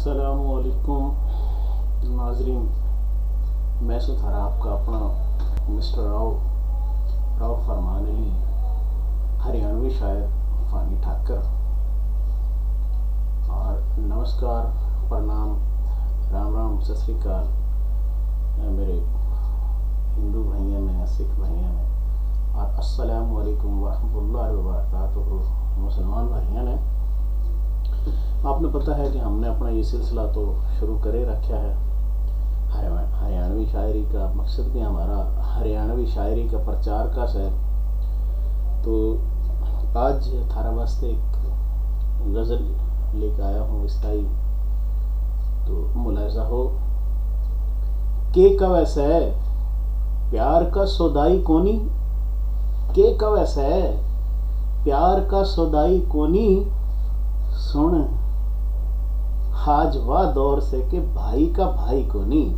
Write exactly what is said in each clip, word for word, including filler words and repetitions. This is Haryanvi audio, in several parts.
अस्सलामुअलैकुम नाजरीन, मैं सूं थारा आपका अपना मिस्टर राव, राव फरमान अली, हरियाणवी शायर फानी ठाकर। और नमस्कार, प्रणाम, राम राम, सत श्री अकाल, अ, मेरे हिंदू भाइयों ने, सिख भाइयों ने, और अस्सलाम वालेकुम वरहमतुल्लाहि वबरकातुहू मुसलमान भाइयों ने। आपने पता है कि हमने अपना ये सिलसिला तो शुरू करे रखा है। हरिया-, हरियाणवी शायरी का मकसद भी हमारा हरियाणवी शायरी का प्रचार का है। तो आज थारा वास्ते एक गज़ल लेके आया हूँ, इस ताई तो मुलायजा हो। के कवे सै प्यार का सौदाई कोनी, के कवे सै प्यार का सौदाई कोनी। सुन, आज वा दौर सै के भाई का भाई कोनी,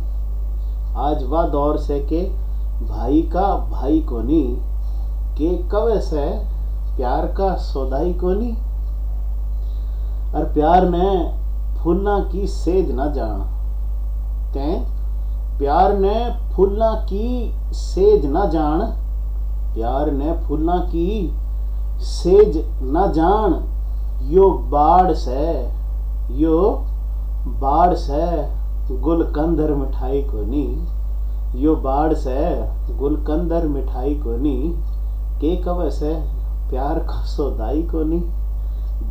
आज वा दौर सै के भाई का भाई कोनी। के कवे सै प्यार का सौदाई कोनी। और प्यार ने फूलां की सेज ना जान, तैं प्यार ने फूलां की सेज ना जान, प्यार ने फूलां की सेज ना जान। यो बाड़ सै, यो बाड़ सै, गुलकंद अर मिठाई कोनी। यो बाड़ सै, गुलकंद अर मिठाई कोनी। के कवे सै प्यार का सौदाई कोनी।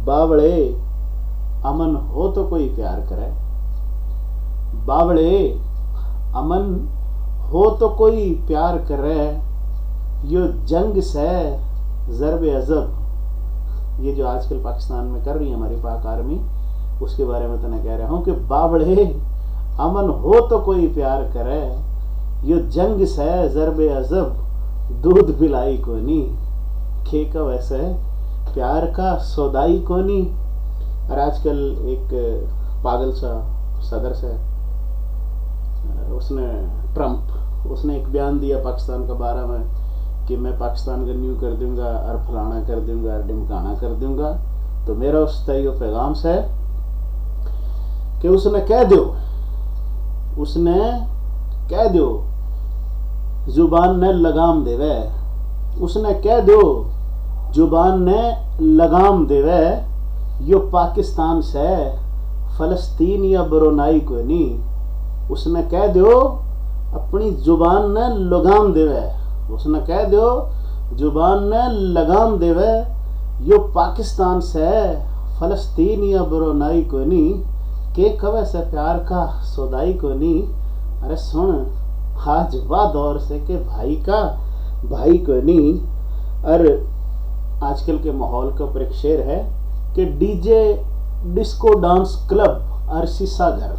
बावळे, अमन हो तो कोई प्यार करे। बावळे, अमन हो तो कोई प्यार करे। यो जंग सै ज़रबे अजब, ये जो आजकल पाकिस्तान में कर रही है हमारी पाक आर्मी, उसके बारे में तो मैं कह रहा हूँ कि बावळे, अमन हो तो कोई प्यार करे। यो जंग सै ज़रबे अजब, दूध पिलाई कोनी। के कवे सै प्यार का सौदाई कोनी। और आजकल एक पागल सा सदर सै, उसने, ट्रंप, उसने एक बयान दिया पाकिस्तान के बारे में कि मैं पाकिस्तान का न्यू कर दूंगा और फलाना कर दूंगा और ढिमकाना कर दूंगा। तो मेरा उस ताई यो पैगाम सै कि उसने कह दो, उसने कह दो, जुबान ने लगाम देवे, उसने कह दो, जुबान ने लगाम देवे, यो पाकिस्तान सै, फलस्तीन या ब्रुनाई कोनी। उसने कह दो, अपनी जुबान ने लगाम देवे, उसने कह दो, जुबान ने लगाम देवे, यो पाकिस्तान सै, फलस्तीन या ब्रुनाई कोनी। के कवे सै प्यार का सौदाई कोनी। अरे सुन, आज वा दौर सै के भाई का भाई कोनी। अर आजकल के माहौल के ऊपर एक शेर है कि डीजे, डिस्को डांस क्लब और शीशा घर,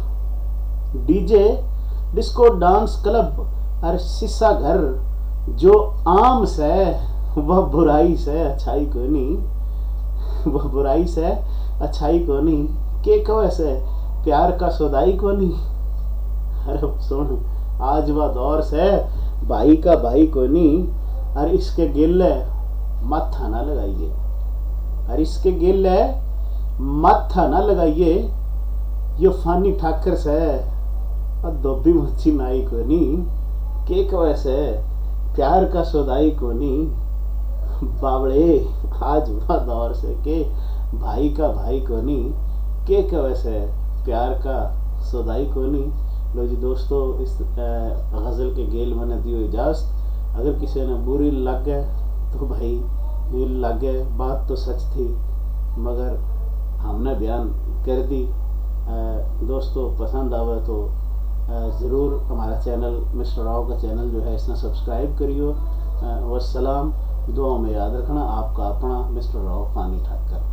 डीजे, डिस्को डांस क्लब और शीशा घर जो आम सै, वह बुराई सै, अच्छाई कोनी, वह बुराई सै, अच्छाई कोनी। के कवे सै प्यार का सौदाई कोनी। अरे सुन, आज वा दौर सै, भाई का भाई कोनी, और इसके गेले माथा ना लगाइए, और इसके गेले माथा ना लगाइए। यो फानी ठाकर सै, और धोबी मच्छी नाई कोनी। के कवे सै प्यार का सौदाई कोनी। बावळे, आज वा दौर सै के भाई का भाई कोनी। के कवे सै प्यार का सौदाई कोनी। लो जी दोस्तों, इस, अ, गज़ल के गेल मैंने दियो इजाज़त। अगर किसी ने बुरी लगे तो भाई, बुरी लगे, बात तो सच थी, मगर हमने बयान कर दी। अ, दोस्तों, पसंद आवे तो, अ, ज़रूर हमारा चैनल, मिस्टर राव का चैनल जो है, इसने सब्सक्राइब करियो। अ, वस्सलाम, दुआ में याद रखना, आपका अपना मिस्टर राव फानी ठाकर।